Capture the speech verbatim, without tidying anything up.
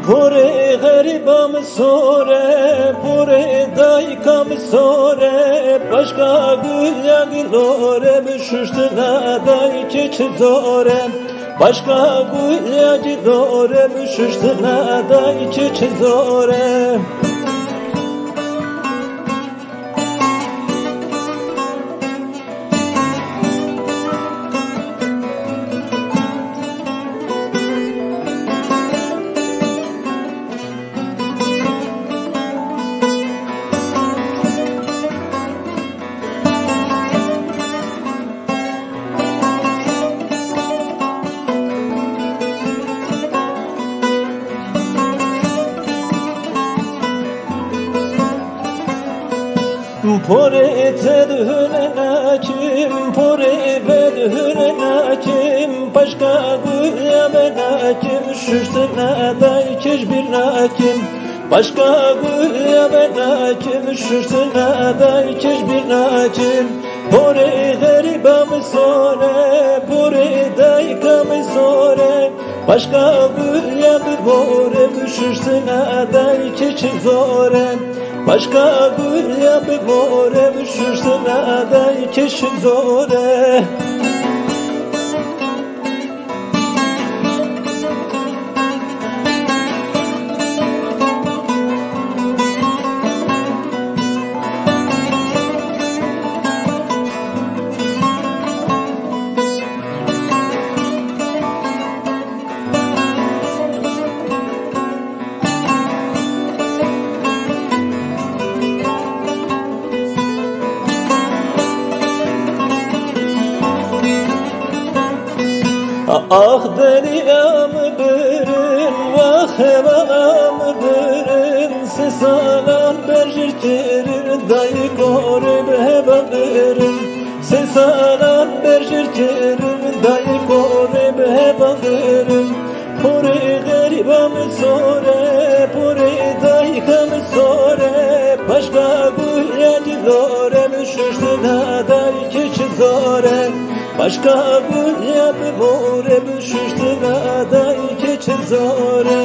Porê xerîba min sor e, porê dayika min sor e, başka gul ya gilore bi şuştina dayikê çi zor e. Başka gul ya gilore bi şuştina dayikê çi zor e. Porê te dihune naçim, porê ve dihune naçim, başka gul ya ve naçim, şuştina dayikê ji bîr naçim. Başka gul ya ve naçim, şuştina dayikê ji bîr naçim. Porê xerîba min sor e, porê dayika min sor e. Başka gul ya bi more bi şuştina dayikê çi zor e. Başka gul ya bi more bi şuştina dayikê çi zor e. Ax derî em birin, wax heval em birin, sê salan berjir kirin, dayik orê bi heval birin. Sê salan berjir kirin, dayik orê bi heval birin. Porê xerîba min sor e, porê dayika min sor e. Başka gul ya gilore bi şuştina dayikê çi zor e. Başka gul ya bi more bi şuştina dayikê çi zor e.